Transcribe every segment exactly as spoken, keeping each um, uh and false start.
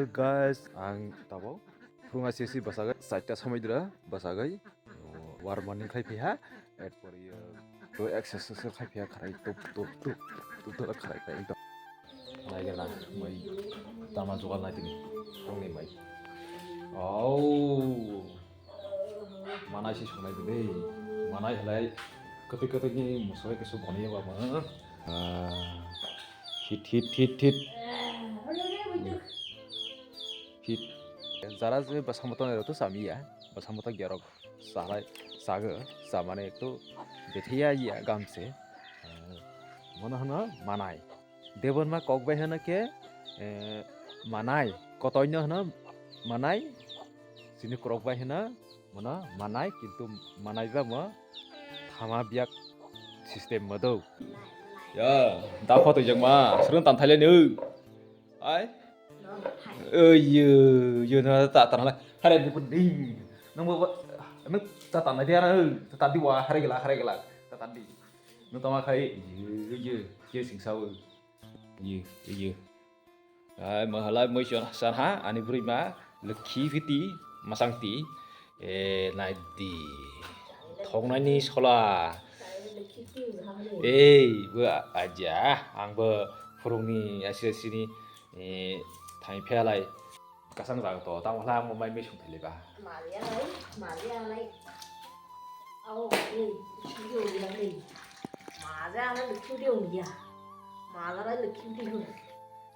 Guys, ang tabok phurung asi asi bwsagwi, chaita samai dura bwsagwi, oh, war morning khai phiha, erpor yo to exercise khai phiha, kharai tup tup tup tup tup kharai khai ekdom. Nai gana mai tama jugal nai tini, phurung ni mai. Oh. Manai se songnai bwle. Manai halai kwtwi kwtwi ni musai khe su boni ba ma. Ah, hit, hit, hit, hit. Hit. Jara je bwsamo tongnai rok to chamiya. Bwsamo tong gerok chalai chago. Chamani to betheya ya gamse. Ah, mono hwno manai. Debonma kok bai hwno khe, eh, manai. Kotoino hwno manai. Chini kwrwk bai hwno mono manai, kintu manai ba mo thama biyak system modo. Ya, da photo jangma, srwng tan thaile ni. Ai. Oi, yo, yo, na ta tan la. Hare ni pun ding. Nang bo, nang ta tan dia na, ta tan di wa, hare gela, hare gela. Ta tan di. Nang tama khai, yo, yo, yo sing sao. Ye, ye. Ai, mahalai moi chon san ha, ani bwrwi ma, Lokhi Piti, Masang Ti. E, nai di. Thoknai ni sola. Ei, bo aja, ang bo phurung ni asi asi ni, e, thai phelai. Kasang jaga to, tamo hla mo mai mesung thele ba. Maria lai, Maria lai. Au, ni, video ni lai. Maja lai video ni ya. Maja lai video.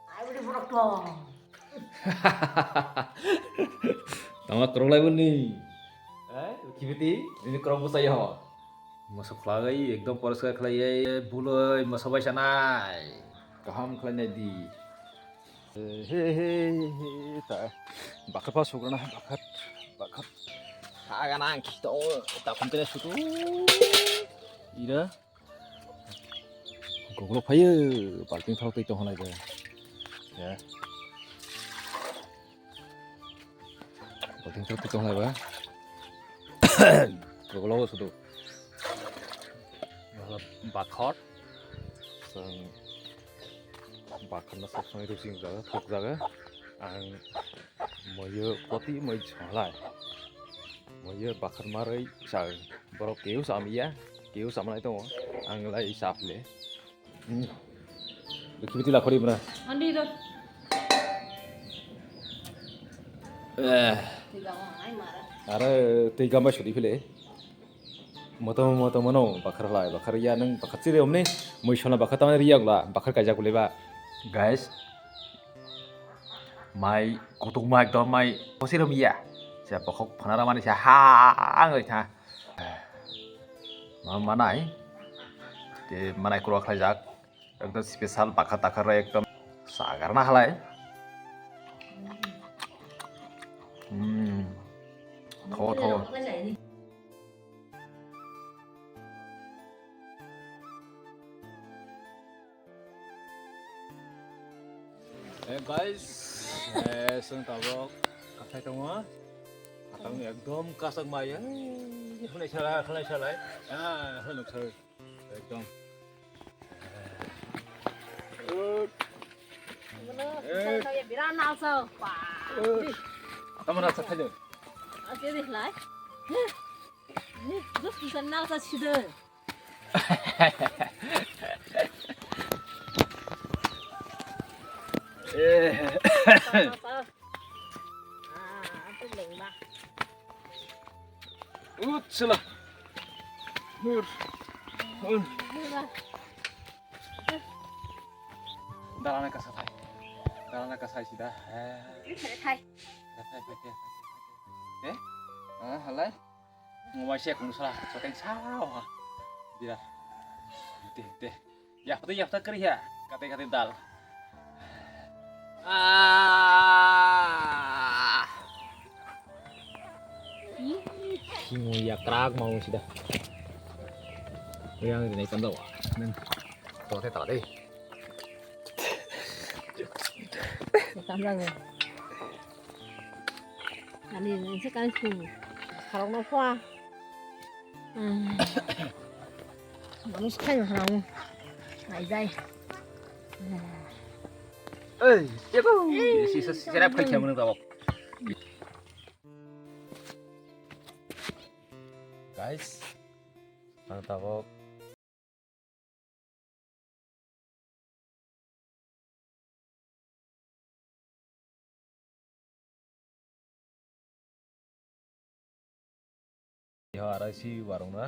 Ai, budi borok to. Tamo krok lai boni. Eh, kibiti, ini krok bosai ho. Moso khlai, ekdom poriskar khlai, buloi, moso bai sanai. Kaham khlai nai di. He, he, he, ta. Bakhat pa sugrana, bakhat, bakhat. Haga nang khito, ta khum kene sutu. Ira. Goglo phayo, balting thok twi tong halai ba. Ya. Balting thok twi tong halai ba. Goglo sutu. Bakhat. Sang bakhatno sok songwi rwsing jaga, thok jaga. Ang moyo poti moi songlai. Moyo bakhat marwi sa borok keu samya, keu samlai tongo. Ang lai sap le. Hmm. Bikhi biti lakhori mra. Andi do. Eh. Tiga mo ai mara. Are tei gambai sudi phile. Motom motom mano bakhar lai, bakhar ya nang bakhar chire omni, mui sona bakhar tamani riyak la, bakhar kaijak bole ba. Guys, mai kutuk mai ekdom mai kosi rom ya. Sa bokhok phanara mani sa ha ang oi tha. Ma manai. Te manai kro khlai jak. Ekdom special bakha takha rw ekdom sagar na halai. Hmm. Tho tho. Hey guys, eh, sung tabok kathai tongo. Katang ekdom kasak mai. Hwnai salai, hwnai salai. Ah, hwnuk salai. Ekdom. Ut. Mano, Eh. Saya biran nalsa. Wah. Ut. Di. Tamo nalsa khajo. Ase di lai. Ni, dus bisa nalsa sida. Eh. Nalsa. Ah, aku lengma. Utsala. Hur. Hur. Dalana kasa thai. Dalana kasa sida. Eh. Ini saya thai. Thai, thai, thai, thai. Eh? Ah, halai. Ngomai se kung sala, soteng sao ha. Dira. Deh, deh. Yapta yapta kari ya, kate kate dal. Ah. Singo ya krak mau sida. Yang ini kan dawa. Neng. Tote tala deh. Kamjang. Ani nengse kan su. Sarok no pha. Manus khai na harang. Ai jai. Ei, eko, sisa sira phai khamu nang tabok. Guys, ang tabok. Yo, aro si warung na,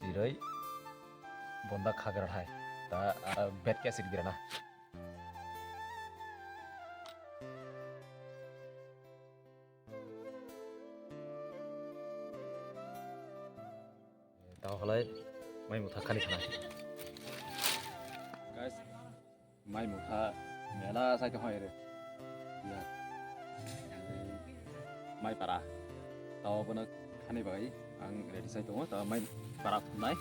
siroi, bonda khagra hai, ta aro bet kya sir gira na. Tamo khlai mai mutha khani khana. Guys, mai mutha mela sai to hoire. Ya. Mai para. Tamo bono khani bai ang ready sai tongo. Tamo mai para phunai.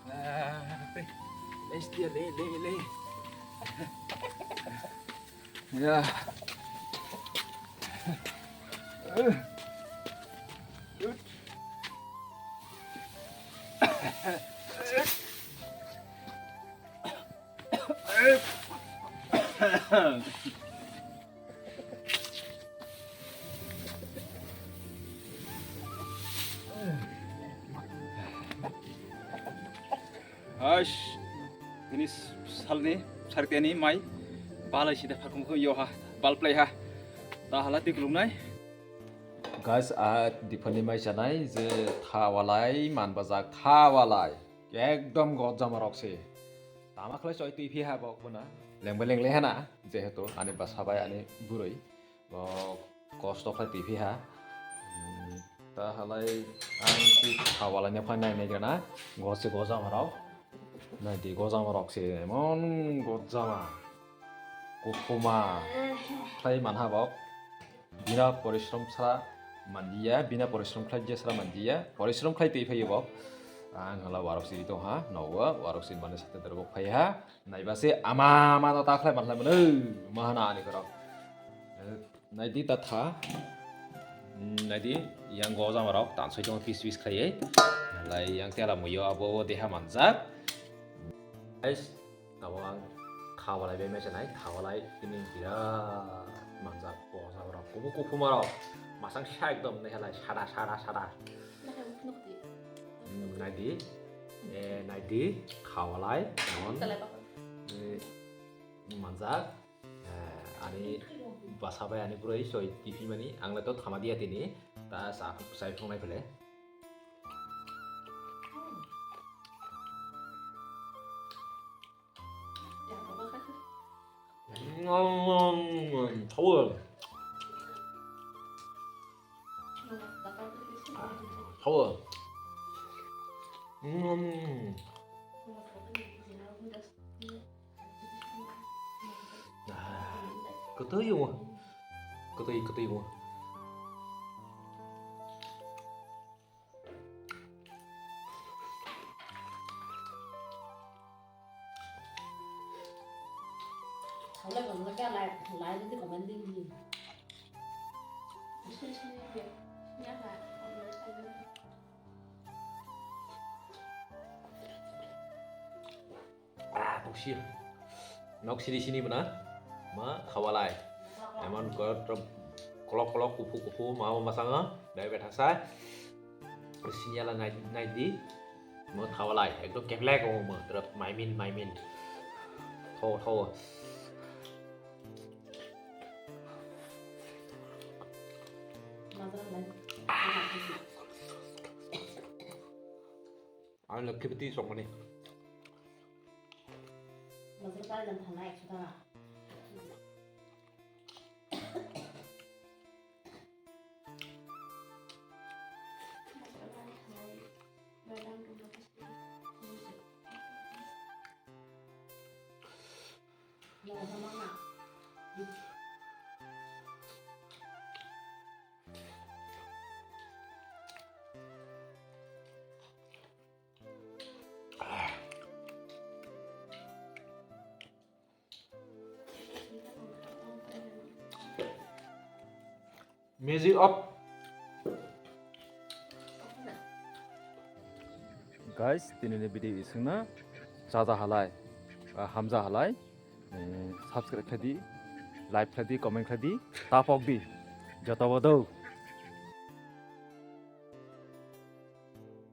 Ah, pe. Let's dia le le le. Ya. Hais, tini salni sarteni mai balai sida phakung kho yoha, bal play ha. Ta hala tik lungnai. Guys, a diphani mai chanai je thawalai man bajak thawalai. Ekdom gojama rok se. Tama khlai choi twi phi ha bok bona. Lengba lengle hana jehetu ani basa bai ani burui. Bo kosto khlai twi phi ha. Hmm, ta halai ang si thawalai ne phai nai nai gana. Gose gojama rok. Nai di gojama rok se emon gojama. Kuphuma khlai man ha bok. Bina porishrom sra mandiya, bina porishrom khlai je sra mandiya, porishrom khlai twi phaiyo bo. Ang hala warok siri tong ha, nogo warok siri mane sate dorok phai ha. Naiba se ama ma ta khlai man khlai mano, ma hana ani korok. Naidi ta tha. Hmm, naidi yang gojama rok tansoi tong pis pis khlai. Lai yang tela muyo abo deha manjak. Guys, abo ang khawalai bai mechanai, khawalai tini birat manjak, bosa borok, kubu kuphuma rok, masang sa ekdom naihalai, sada, sada, sada. Hmm, naidi, eh, naidi, khawalai, emon, eh, manjak, eh, ani basa bai ani bwrwi soi tiphimani, ang le to thama diya tini, ta sa, sai phungnai phele. Kwtwi wngo. Kwtwi, kwtwi wngo. Ah, tongsi. Nok siri sini bwna. Ma khawalai. Emon kor-, kolok kolok, kuphu kuphu, ma ma sanga. Dai betha sa. Sini ala nai, nai di. Ma khawalai. Ekdom keplek o ma. Terap maimin, maimin. Tho, tho. Ang lakhi biti sokmani. Music off. Guys, tini ni video isingna chaja halai, ah, hamja halai, eh, subscribe khlai di, like khlai di, comment khlai di, tapok di, joto bodo.